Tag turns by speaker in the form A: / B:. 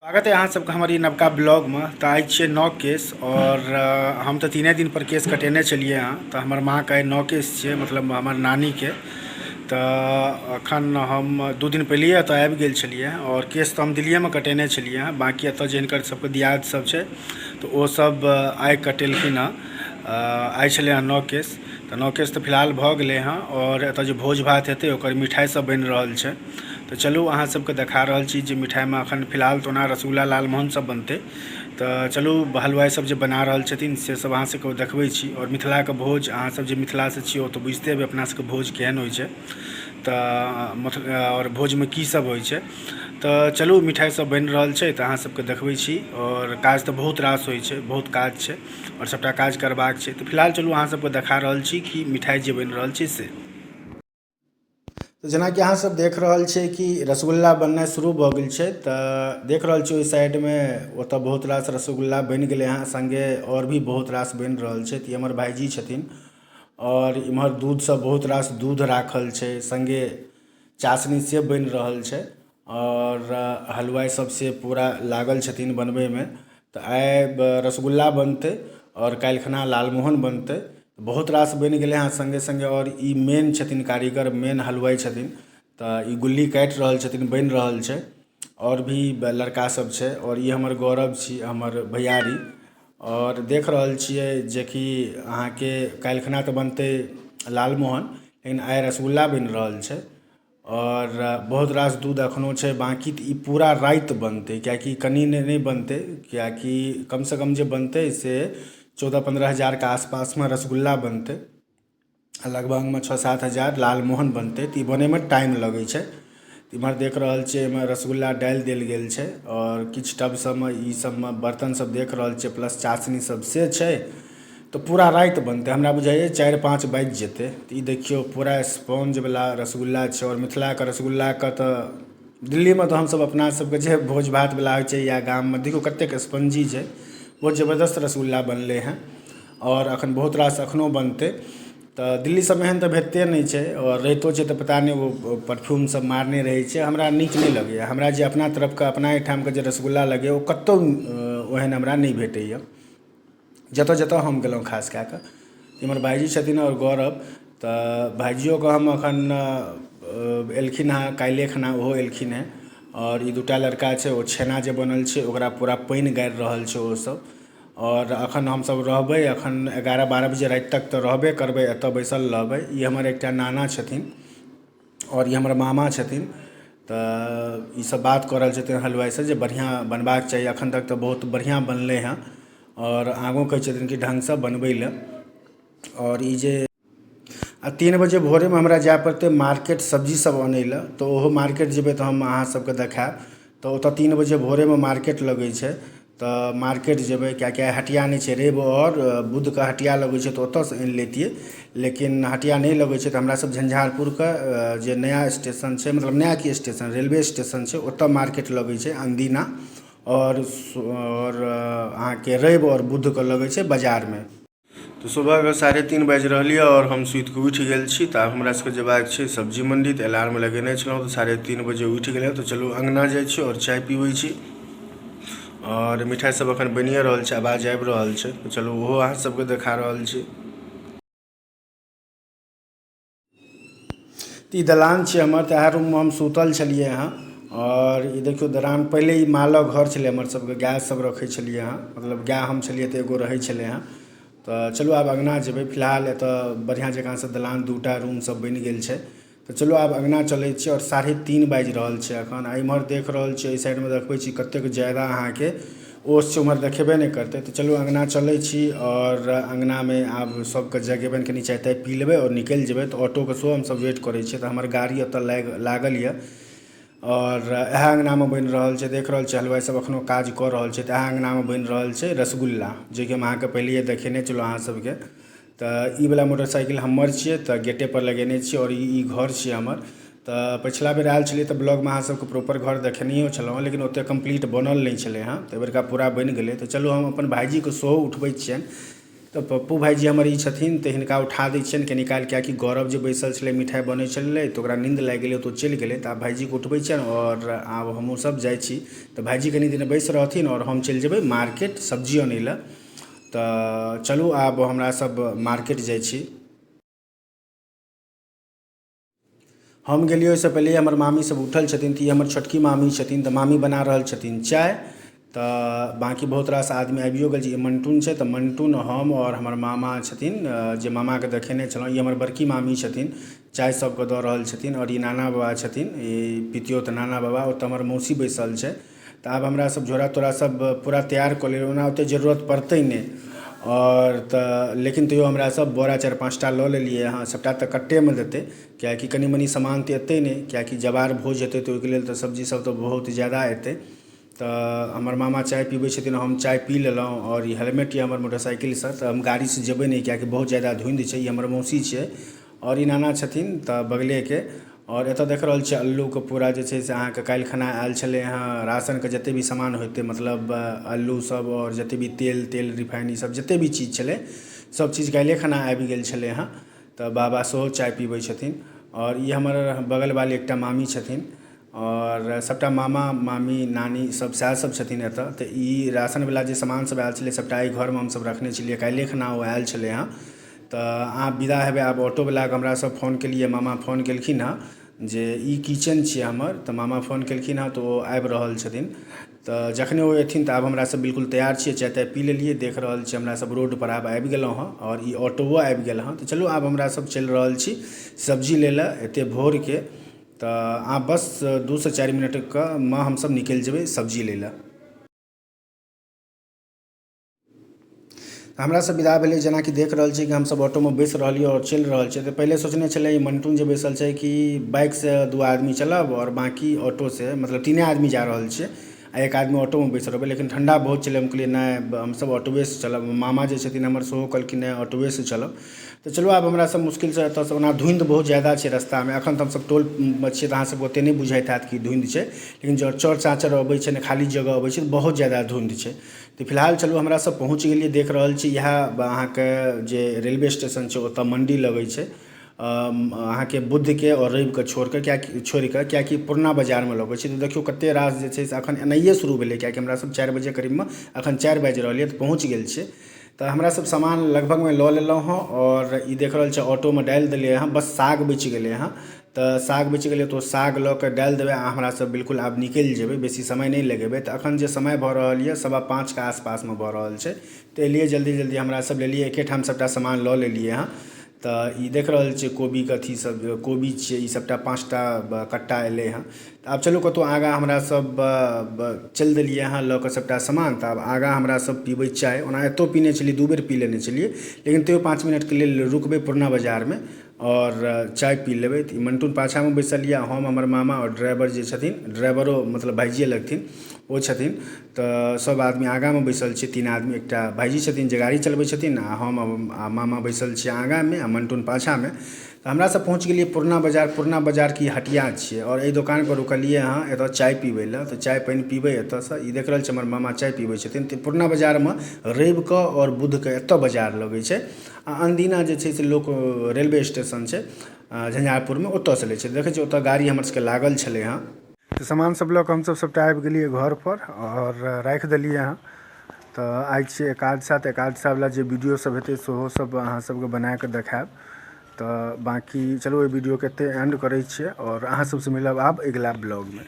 A: स्वागत है अहाँ सबके हमर ई नवका ब्लॉगमे। तऽ आइ छियै नओ केस आओर हम तऽ 3 दिन पर केस कटेने छलियै हँ। तऽ हमर माँके आइ नओ केस छियै, मतलब हमर नानीके। तऽ एखन हम 2 दिन पहिलैए एतऽ आबि गेल छलियै आओर केस तऽ हम दिल्लिएमे कटेने छलियै हँ। बाँकी एतऽ जे हिनकर सबके दियाद सब छै तऽ ओ सब आइ कटेलखिन हँ। आइ छलै हँ नओ केस, तऽ नओ केस तऽ फिलहाल भऽ गेलै हँ आओर एतऽ जे भोज भात हेतै ओकर मिठाइ सब बनि रहल छै। तऽ चलू अहाँ सबके देखा रहल छी जे मिठाइमे अखन फिलहाल तऽ ओना रसगुल्ला लालमोहन सब बनतै। तऽ चलू हलवाइ सब जे बना रहल छथिन से सब अहाँ सबके देखबै छी। आओर मिथिलाके भोज अहाँ सब जे मिथिलासँ छी ओ तऽ बुझिते हेबै अपना सबके भोज केहन होइ छै, तऽ आओर भोजमे की सब होइ छै। तऽ चलू मिठाइ सब बनि रहल छै तऽ अहाँ सबके देखबै छी। आओर काज तऽ बहुत रास होइ छै, बहुत काज छै आओर सबटा काज करबाक छै। तऽ फिलहाल चलू अहाँ सबके देखा रहल छी कि मिठाइ जे बनि रहल छै से। तऽ जेनाकि अहाँ सब देख रहल छियै कि रसगुल्ला बननाइ शुरू भऽ गेल छै। तऽ देख रहल छियै ओहि साइडमे ओतऽ बहुत रास रसगुल्ला बनि गेलै हँ, सङ्गे आओर भी बहुत रास बनि रहल छै। तऽ ई हमर भाइजी छथिन आओर इम्हर दूध सब बहुत रास दूध राखल छै, सङ्गे चाशनी से बनि रहल छै आओर हलुआइ सब से पूरा लागल छथिन बनबैमे। तऽ आइ रसगुल्ला बनतै आओर काल्हि खुना लालमोहन बनतै। बहुत रास बनि गेलै हँ सङ्गे सङ्गे। आओर ई मेन छथिन कारीगर, मेन हलुआइ छथिन। तऽ ई गुल्ली काटि रहल छथिन, बनि रहल छै। आओर भी लड़का सब छै आओर ई हमर गौरव छी, हमर भैयारी। आओर देख रहल छियै जेकि अहाँके काल्हि खुना तऽ बनतै लालमोहन, लेकिन आइ रसगुल्ला बनि रहल छै आओर बहुत रास दूध एखनो छै बाँकी। तऽ ई पूरा राति बनतै, किएकि कनि नहि बनतै, किएकि कमसँ कम जे बनतै से 14-15 हजारके आसपासमे रसगुल्ला बनतै आ लगभगमे 6-7 हजार लालमोहन बनतै। तऽ ई बनैमे टाइम लगै छै। इम्हर देख रहल छियै एहिमे रसगुल्ला डालि देल गेल छै आओर किछु टब सबमे ई सबमे बर्तन सब देख रहल छियै, प्लस चाशनी सब से छै। तऽ पूरा राति बनतै, हमरा बुझाइए 4-5 बाजि जेतै। तऽ ई देखियौ पूरा स्पॉन्जवला रसगुल्ला छै। आओर मिथिलाके रसगुल्लाके तऽ दिल्लीमे तऽ हमसब अपना सबके जे भोज भातवला होइ छै या गाममे देखियौ कतेक स्पंजी छै, बहुत जबरदस्त रसगुल्ला बनलै हँ आओर एखन बहुत रास एखनो बनतै। तऽ दिल्ली सबमे एहन तऽ भेटते नहि छै आओर रहितो छै तऽ पता नहि ओ परफ्यूम सब मारने रहै छै, हमरा नीक नहि लगैए। हमरा जे अपना तरफके अपना एहिठामके जे रसगुल्ला लगैए ओ कतहु ओहन हमरा नहि भेटैए जतऽ जतऽ हम गेलहुँ। खास कए कऽ इम्हर भाइजी छथिन आओर गौरव, तऽ भाइजियोके हम एखन एलखिन हँ काल्हिए खना ओहो एलखिन हेँ। आओर ई 2टा लड़का छै, ओ छेना जे बनल छै ओकरा पूरा पानि गाड़ि रहल छै ओसभ। आओर एखन हमसभ रहबै एखन 11-12 बजे राति तक तऽ रहबे करबै, एतऽ बैसल रहबै। ई हमर एकटा नाना छथिन आओर ई हमर मामा छथिन। तऽ ईसब बात कऽ रहल छथिन हलुआइसँ जे बढ़िआँ बनबाक चाही। एखन तक तऽ बहुत बढ़िआँ बनलै हँ आओर आगू कहै छथिन कि ढङ्गसँ बनबै लए। आओर ई जे आ 3 बजे भोरेमे हमरा जाय पड़तै मार्केट सब्जी सब अनै लए, तऽ ओहो मार्केट जेबै तऽ हम अहाँ सबके देखायब। तऽ ओतऽ 3 बजे भोरेमे मार्केट लगै छै, तऽ मार्केट जेबै, किएकि आइ हटिया नहि छै। रवि आओर बुधके हटिया लगै छै तऽ ओतऽसँ आनि लैतियै, लेकिन हटिया नहि लगै छै। तऽ हमरा सब झंझारपुरके जे नया स्टेशन छै, मतलब नया की स्टेशन रेलवे स्टेशन छै, ओतऽ मार्केट लगै छै अनदिना। आओर अहाँके रवि आओर बुधके लगै छै बाजारमे। तऽ सुबहके 3:30 बाजि रहल यऽ आओर हम सुतिके उठि गेल छी। तऽ आब हमरा सबके जेबाक छै सब्जी मण्डी। तऽ अलार्म लगेने छलहुँ तऽ 3:30 बजे उठि गेलहुँ। तऽ चलू अङ्गना जाइ छी आओर चाय पीबै छी। आओर मिठाइ सब एखन बनिए रहल छै, आवाज आबि रहल छै। तऽ चलू ओहो अहाँ सबके देखा रहल छी। ई दलान छै हमर, तऽ इएह रूममे हम सुतल छलियै हँ। आओर ई देखियौ दलान, पहिले ई मालक घर छलै हमर सबके, गाय सब रखै छलियै हँ, मतलब गाय हम छलियै तऽ एगो रहै छलै हँ। तऽ चलू आब अङ्गना जेबै। फिलहाल एतऽ बढ़िआँ जकाँसँ दलान 2टा रूम सब बनि गेल छै। तऽ चलू आब अङ्गना चलै छी। आओर 3:30 बाजि रहल छै एखन। आ इम्हर देख रहल छियै एहि साइडमे देखबै छी कतेक ज्यादा अहाँके ओस छै, उम्हर देखेबे नहि करतै। तऽ चलू अङ्गना चलै छी आओर अङ्गनामे आब सबके जगेबनि, कनि चाय ताय पी लेबै आओर निकलि जेबै। तऽ ऑटोके सेहो हमसब वेट करै छियै। तऽ हमर गाड़ी ओतऽ लागल यऽ आओर इएह अङ्गनामे बनि रहल छै। देख रहल छियै हलुआइ सब एखनो काज कऽ रहल छै। तऽ इएह अङ्गनामे बनि रहल छै रसगुल्ला, जेकि हम अहाँके पहिलैये देखेने छलहुँ अहाँ सबके। तऽ ई वला मोटरसाइकिल हमर छियै, तऽ गेटेपर लगेने छियै। आओर ई घर छियै हमर। तऽ पछिला बेर आयल छलियै तऽ ब्लॉगमे अहाँ सबके प्रॉपर घर देखेनैयो छलहुँ, लेकिन ओतेक कम्प्लीट बनल नहि छलै हँ। तऽ एहिबेरका पूरा बनि गेलै। तऽ चलू हम अपन भाइजीके सेहो उठबै छियनि। तऽ पप्पू भाइजी हमर ई छथिन, तऽ हिनका उठा दै छियनि कनि काल, किएकि गौरव जे बैसल छलै मिठाइ बनै छलै तऽ ओकरा नींद लागि गेलै, तऽ ओ चलि गेलै। तऽ आब भाइजीके उठबै छियनि आओर आब हमहूँसभ जाइ छी। तऽ भाइजी कनि दिन बैसि रहथिन आओर हम चलि जेबै मार्केट सब्जी अनै लए। तऽ चलू आब हमरा सब मार्केट जाइ छी। हम गेलियै ओहिसँ पहिले हमर मामीसभ उठल छथिन। तऽ ई हमर छोटकी मामी छथिन, तऽ मामी बना रहल छथिन चाय। तऽ बाँकी बहुत रास आदमी आबियो गेल छै। ई मंटून छै, तऽ मंटून, हम आओर हमर मामा छथिन, जे मामाके देखेने छलहुँ। ई हमर बड़की मामी छथिन, चाय सबके दऽ रहल छथिन। आओर ई नाना बाबा छथिन, ई पितियौत नाना बाबा। ओतऽ हमर मौसी बैसल छै। तऽ आब हमरा सब झोरा तोरा सब पूरा तैयार कऽ लेलियै। ओना ओतेक जरूरत पड़तै नहि, आओर तऽ लेकिन तैयो हमरा सब बोरा 4-5 टा लऽ लेलियै हँ। सभटा तऽ कट्टेमे देतै, किएकि कनि मनि सामान तऽ एतै नहि, किएकि जवार भोज हेतै तऽ ओहिके लेल तऽ सब्जी सब तऽ बहुत ज्यादा एतै। तऽ हमर मामा चाय पीबै छथिन, हम चाय पी लेलहुँ। आओर ई हेलमेट यऽ हमर मोटरसाइकिलसँ, तऽ हम गाड़ीसँ जेबै नहि, किएकि बहुत ज्यादा धुन्ध छै। ई हमर मौसी छियै आओर ई नाना छथिन तऽ बगलेके। आओर एतऽ देख रहल छियै अल्लूके पूरा जे छै से अहाँके काल्हि खना आयल छलै हँ राशनके जतेक भी सामान होइतै, मतलब अल्लू सब आओर जतेक भी तेल तेल रिफाइन ई सब जतेक भी चीज छलै, सब चीज काल्हिए खना आबि गेल छलै हँ। तऽ बाबा सेहो चाय पीबै छथिन। आओर ई हमर बगलवाली एकटा मामी छथिन, आओर सभटा मामा मामी नानी सब सएह सब छथिन एतऽ। तऽ ई राशनवला जे सामान सब आयल छलै, सभटा एहि घरमे हमसभ रखने छलियै। काल्हिए खना ओ आयल छलै हँ। तऽ आब विदा हेबै। आब ऑटोवलाके हमरा सब फोन केलियै, मामा फोन केलखिन हँ, जे ई किचन छियै हमर। तऽ मामा फोन केलखिन हँ तऽ ओ आबि रहल छथिन। तऽ जखने ओ एथिन तऽ आब हमरा सब बिल्कुल तैयार छियै। चाय ताय पी लेलियै। देख रहल छियै हमरा सब रोडपर आब आबि गेलहुँ हँ आओर ई ऑटोओ आबि गेल हँ। तऽ चलू आब हमरा सब चलि रहल छी सब्जी लै लए एतेक भोरके। तऽ आब बस 2 से 4 मिनटके मे हमसब निकलि जेबै सब्जी लै लए। हमरा सब विदा भेलै। जेनाकि देख रहल छी कि हमसब ऑटोमे बैसि रहलियै आओर चलि रहल छियै। तऽ पहिले सोचने छलै ई मंटून जे बैसल छै कि बाइकसँ 2 आदमी चलब आओर बाँकी ऑटोसँ, मतलब तीने आदमी जा रहल छियै आ एक आदमी ऑटोमे बैसल रहबै। लेकिन ठण्डा बहुत छलै, हम कहलियै नहि, हमसब ऑटोएसँ चलब। मामा जे छथिन हमर, सेहो कहलखिन नहि, ऑटोएसँ चलब। तऽ चलू आब हमरा सब मुश्किलसँ एतऽसँ। ओना धुन्ध बहुत ज्यादा छै रस्तामे। एखन तऽ हमसब टोलमे छियै, तऽ अहाँ सबके ओतेक नहि बुझाइत हैत कि धुन्ध छै, लेकिन जँ चौर चाँचर अबै छै ने, खाली जगह अबै छै, तऽ बहुत ज्यादा धुन्ध छै। तऽ फिलहाल चलू हमरा सब पहुँच गेलियै। देख रहल छी इएह अहाँके जे रेलवे स्टेशन छै, ओतऽ मंडी लगै छै अहाँके बुधके आओर रविके छोड़िकऽ, किएकि छोड़िकऽ, किएकि पुरना बाजारमे लगै छै। तऽ देखियौ कतेक रास जे छै से एखन एनाहिए शुरू भेलै, किएकि हमरा सब 4 बजे करीबमे, एखन 4 बाजि रहल यऽ, तऽ पहुँच गेल छियै। तऽ हमरा सब सामान लगभगमे लऽ लेलहुँ हँ आओर ई देख रहल छियै ऑटोमे डालि देलियै हँ। बस साग बचि गेलै हँ। तऽ साग बचि गेलै तऽ ओ साग लऽ कऽ डालि देबै आ हमरा सब बिल्कुल आब निकलि जेबै, बेसी समय नहि लगेबै। तऽ एखन जे समय भऽ रहल यऽ, 5:15के आसपासमे भऽ रहल छै। तऽ एलियै जल्दी जल्दी, हमरा सब लेलियै, एकेठाम सभटा सामान लऽ लेलियै हँ। तऽ ई देख रहल छियै कोबीके अथी सब, कोबी छियै ई सभटा, 5 टा कट्टा एलै हँ। तऽ आब चलू कतहु आगाँ हमरा सब चलि देलियै हँ लऽ कऽ सभटा सामान। तऽ आब आगाँ हमरा सब पीबै चाय। ओना एतहु पीने छलियै, 2 बेर पी लेने छलियै, लेकिन तैयो 5 मिनटके लेल रुकबै पुरना बाजारमे आओर चाय पी लेबै। तऽ ई मंटून पाछाँमे बैसल यऽ, हम, हमर मामा आओर ड्राइवर जे छथिन, ड्राइवरो मतलब भाइजिए लगथिन, ओ छथिन। तऽ सभ आदमी आगाँमे बैसल छियै, तीन आदमी। एकटा भाइजी छथिन जे गाड़ी चलबै छथिन आ हम आ मामा बैसल छियै आगाँमे आ मंटून पाछाँमे। तऽ हमरा सब पहुँच गेलियै पुरना बाजार। पुरना बाजारके ई हटिया छियै आओर एहि दोकानपर रुकलियै हँ एतऽ चाय पीबै लए। तऽ चाय पानि पीबै एतऽसँ। ई देख रहल छी, हमर मामा चाय पीबै छथिन। तऽ पुरना बाजारमे रविके आओर बुधके एतऽ बाजार लगै छै आ अनदिना जे छै से लोक रेलवे स्टेशन छै झंझारपुरमे, ओतऽसँ लै छै। देखै छियै ओतऽ गाड़ी हमर सबके लागल छलै हँ। तऽ सामान सब लऽ कऽ हमसब सभटा आबि गेलियै घरपर आओर राखि देलियै हँ। तऽ आइ छियै एकादशा, तऽ एकादशावला जे वीडियो सब हेतै, सेहो सब अहाँ सबके बना कऽ देखायब। तऽ बाँकी चलू, एहि वीडियोके एतहि एंड करै छियै आओर अहाँ सबसँ मिलब आब अगिला ब्लॉगमे।